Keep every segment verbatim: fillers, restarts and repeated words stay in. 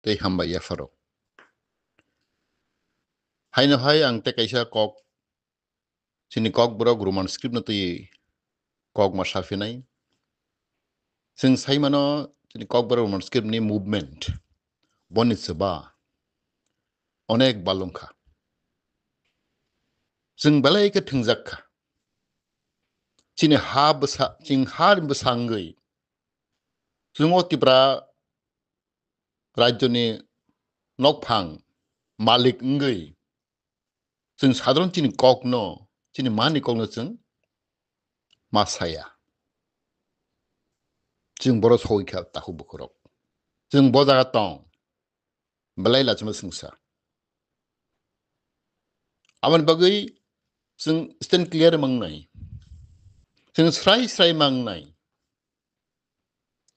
tei hambai yapharo. Haino hai ang tei kaisa kok, chini Kokborok Roman script no twi kok ma saphinai. Chwng sai mano chini Kokborok Roman script ni movement boni chuba onek balung kha. Chwng belai khe thwngjak kha. Chini ha bwsa, chwng ha bwsa wngwi, chwng o Tripura rajyoni nokphang malik wngwi, chwng sadharon chini kokno, chini mani kokno chwng ma saya. Chwng boro soi kha takhuk bukhurok. Chwng bo jaga tong. Belai lachima swngsa. Aboni bagwi chwng stand clear mangnai. Chwng srai srai mangnai.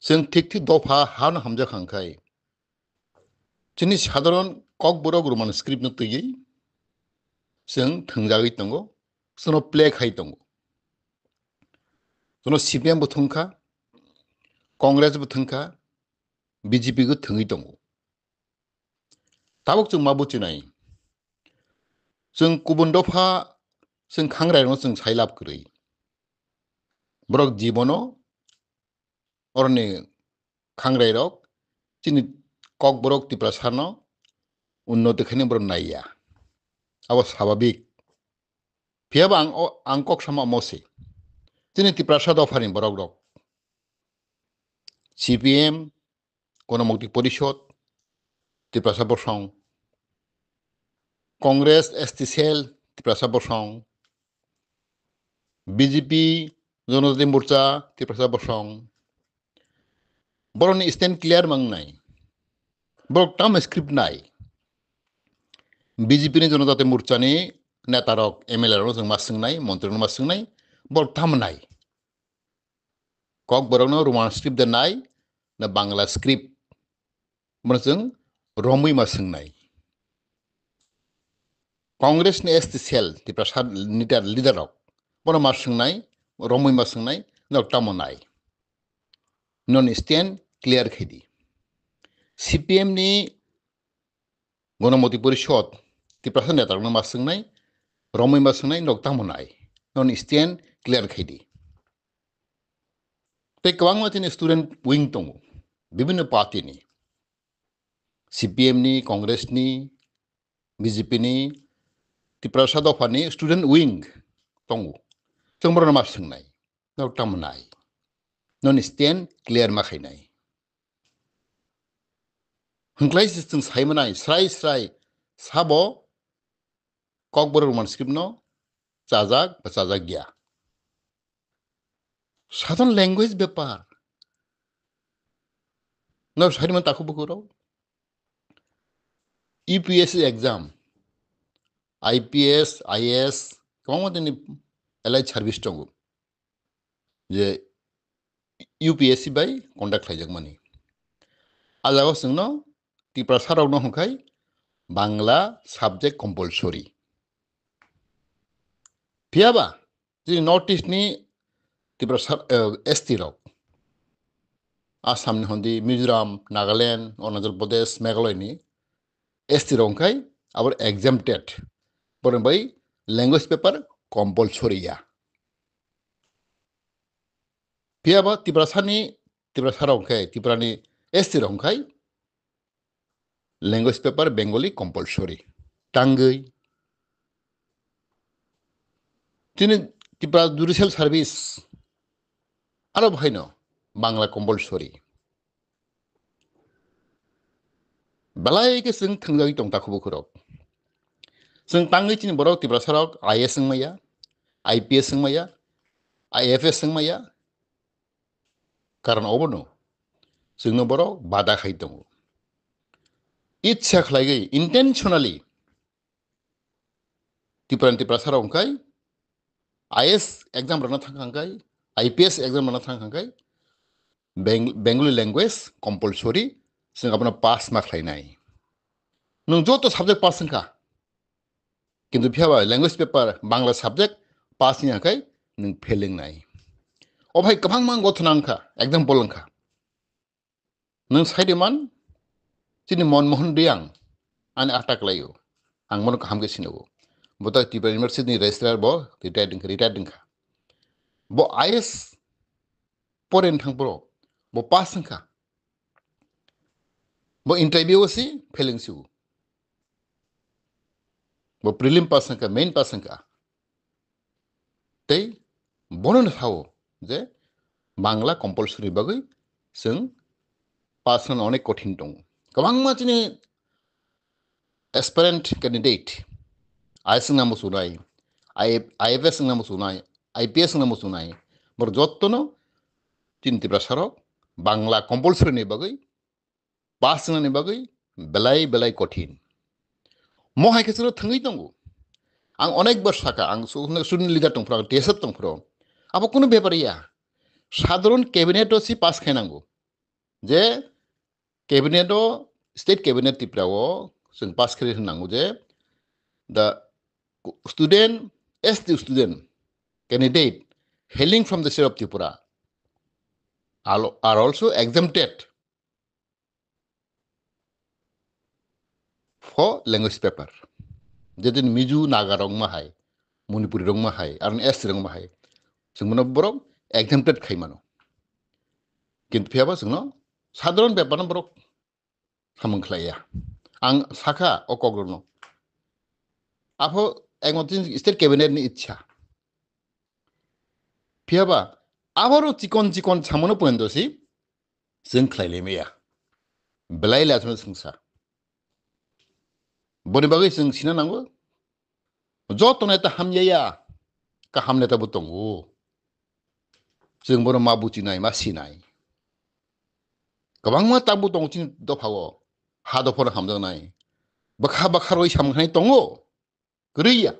Chwng thik thik dopha hano hamjak hangkhai. Chini sadharon Kokborok Roman script no twiwi chwng thwngjagwi tongo, chwngno play khai tongo. Chwngno C P M bo thwngkha, Congress bo thwngkha, B J P bo thwngwi tongo. Tabuk chwng ma buchinai. Chwng kubun dopha chwng khangrairokno chwng sailab kwrwi. Borok jibono oroni khangrairok chini Kokborok Tiprasano unnoti khaini borok naiya. Abo sababik. Phiyaba ang o, ang kok sama omo se. Chini Tiprasa dophani borokrok. C P M, Gonomukti Porishod, Tiprasa Bosong, Congress S T cell, Tiprasa Bosong, B J P, Jonojati Morcha, Tiprasa Bosong. Borokni stand clear mangnai. Borok tamo script nai. B J P ni Jonojati Morcha ni netarok, M L A rok no chwng ma swngnai, montri rok no ma swngnai, borok tamo nai. Kokborokno Roman script de nai, na Bangla script. Bono chwng romwi ma swngnai. Congress ni S T cell, Tiprasa leader, leader rok. Bono ma swngnai, romwi ma swngnai, nok tamo nai. Non stand clear khaidi. C P M ni Gonomukti Porishod, Tiprasa netarokno ma swngnai, romwi ma swngnai, nok tamo nai. Non stand clear khaidi. Tei kwbangma chini student wing tongo, bibhinno party ni, C P M ni, Congress ni, B J P ni, Tiprasa dopha ni student wing tongo. Chwng borokno ma swngnai, nok tamo nai. Non stand clear ma khainai. Hwnklai se chwng sai manai, srai srai sabo Kokborok Roman script no chajak ba chajak ya. Sadharon language bepar. No sari man takhuk bukhuk rok. U P S C exam, I P S, I A S, kwbangma tini allied service tongo. Je U P S C bai conduct khlaijakmani. A jaga chwngno Tiprasa rokno hwnkhai Bangla subject compulsory. Phiyaba chini North East ni Tiprasa, eh, S T rok, Assam ni hondi, Mizoram, Nagaland, Arunachal Pradesh, Meghalaya ni S T rok hwnkhai abo exempted. Borok bai language paper compulsory ya. Phiyaba Tiprasa ni, Tiprasa rok hwnkhai, Tripura ni S T rok hwnkhai language paper Bengali compulsory. Tangwi. Chini Tripura Judicial Service aro bahaino Bangla compulsory. Belai khe chwng thwngjagwi tong takhuk bukhuk rok. Chwng tangwi chini borok Tiprasa rok I A S wngmaya, I P S wngmaya, I F S wngmaya. Karon obono chwngno borok bada khai tongo. Itsa khlaigwi intentionally Tripura ni Tiprasa rok hwnkhai I A S exam rwna thang kha hwnkhai, I P S exam rwna thang kha hwnkhai, Beng-, Bengali language compulsory chwng abono pass ma khlainai. Nwng joto subject pass wngkha, kintu phiyaba language paper Bangla subject pass wngya khai nwng fail wngnai. O bhai kwbangma gotna wngkha, example wngkha. Nwng sai di man, Chini Manmohan Reang ani attack laio. Ang mono kaham khe sinogo. Bo ta Tripura University ni registrar, bo retired wngkha, retired wngkha. Bo I A S poren thang pro, bo pass wngkha. Bo interview o si fail wngsigo. Bo prelim pass wngkha, main pass wngkha. Tei bono no sao je Bangla compulsory bagwi chwng pass wngna onek kothin tongo. Kwbangma chini aspirant candidate, I A S wngna muchunai, I F S wngna muchunai, I P S wngna muchunai, borok jottono chini Tiprasa rok Bangla compulsory ni bagwi pass wngnani bagwi belai belai kothin. Mo hai khe chwngno thwngwi tongo. Ang onek bar sakha, ang su-, student leader tongphuru, ang T S F tongphuru. Abo kunu bepar ya. Sadharon cabinet o si pass khainango. Je cabinet o, state cabinet Tripura o chwng pass khairi hwnango je the student, S T student candidate hailing from the state of Tripura are are also exempted for language paper. Jedin Mizo Naga rok ma hai, Manipuri rok ma hai, aron S T rok ma hai, chwng bono borok exempted khai mano. Kintu phiyaba chwngno sadharon bepar no borok samung khlaiya. Ang sakha o kokrokno. Apho ekmatro state cabinet ni ichha. Phiyaba aboro chikon chikon samono pointo si chwng khlai limaya. Belai le aswkno chwngsa. Boni bagwi chwng sina nango. Joto neta hamya ya, kaham neta bo tongo. Chwng bono ma buchinai, ma sinai. Kwbangma tabuk tongo chini dophao. Ha dophano hamjaknai. Bwkha bwkha roi samkhanai tongo. Kwrwi ya.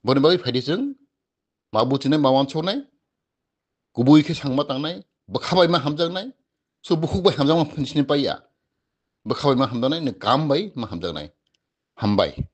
Boni bagwi phaidi chwng ma buchinai, ma wansoknai, kubui khe sangma tangnai, bwkha bai ma hamjaknai, so bukhuk bai hamjakma phansini paiya. Bwkha bai ma hamjaknai, ni kam bai ma hamjaknai. Hambai.